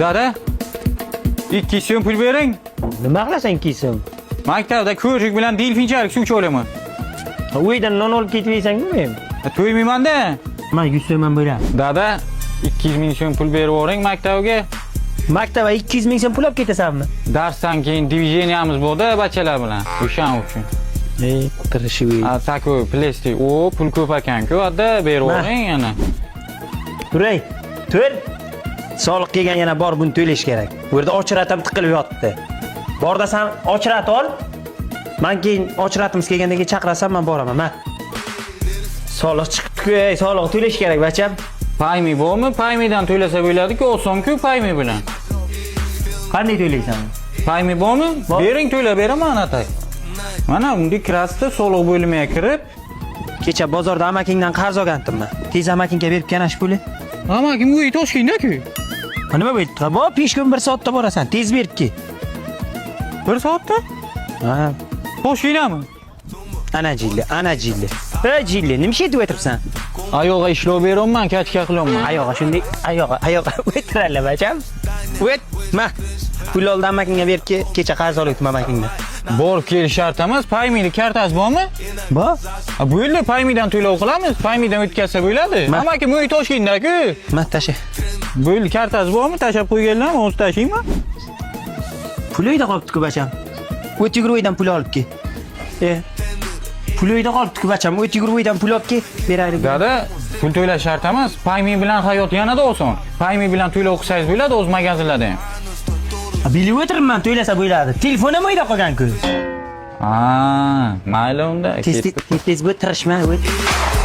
Dada, 200 so'm pul bering. Nima qilasan 200 so'm? Maktabda ko'rshik bilan delfinchalik suv icha. Uydan non olib ketib yeysan-ku men. To'ymayman-da. Man 100 so'm ham beraman. Dada, 200 ming so'm pul berib yuboring maktabga. Maktabga 200 ming so'm pul olib ketasanmi? Darsdan keyin движения miz bor-da bachalar bilan. O'shan uchun. Ey, tirishib. A, такой plastik. O, pul ko'p ekan-ku, adda berib yuboring yana. Turay, tur. Soliq kelgan, yana bor, buni to'lash kerak. Bu yerda ochratam tiqilib yotibdi. Borda san ochrat ol. Man keyin ochratimiz kelgandan keyin chaqirasan, man boraman. Ma. Soliq chiqibdi-ku, ey, soliq to'lash kerak, bacham. Payme bormi? Paymedan to'lasa bo'ladi-ku, osonku Payme bilan. Qanday to'laysan? Payme bormi? Bor. Bering, to'lab beraman atak. Mana bunday kirasizda, soliq bo'limiga kirib, Kecha bozorda amakingdan qarz olgandim man. Tez amakingga berib kelgan shu puli. Amakim uyi Toshkentda-ku. Ha, nima bo'ldi? Bor, 5 kun 1 soatda borasan. Tez berib kel. 1 soatda? Ha. Toshkentdami? Ana jilli, ana jilli. Ey jilli, nima ish etib o'tiribsan? Oyog'iga ishlov beryapman, качка qilyapman. Oyog'i shunday, oyog'i, oyog'i o'tiradi, bacham. O't, ma. Pul oldi, amakingga berib kel. Kecha qarz olibdim amakingdan. Borib kelish shart emas, Paymeni kartasi bormi? Bor. Ha, bo'ldi, Paymedan to'lov qilamiz. Paymedan o'tkazsa bo'ladi. Amakim uyi Toshkentda-ku. Ma, tasha. Bo'ldi, kartasi bormi? Tashlab qo'yganlarmi? O'zi tashlaymi? Pul uyda qolibdi-ku, bacham. O't, yugur, uydan pul olib kel. E. Pul uyda qolibdi-ku, bacham. O't, yugur, uydan pul olib kel. Beraylik. Dada, pul to'lash shart emas. Payme bilan hayot yanada oson. Payme bilan to'lov qilsangiz bo'ladi o'z magazinlarda ham. Ha, bilib o'tiribman, to'lasa bo'ladi. Telefon ham uyda qolgan-ku. Ha, mayli unda. Tez tez, tez tez bu tirishma, o't.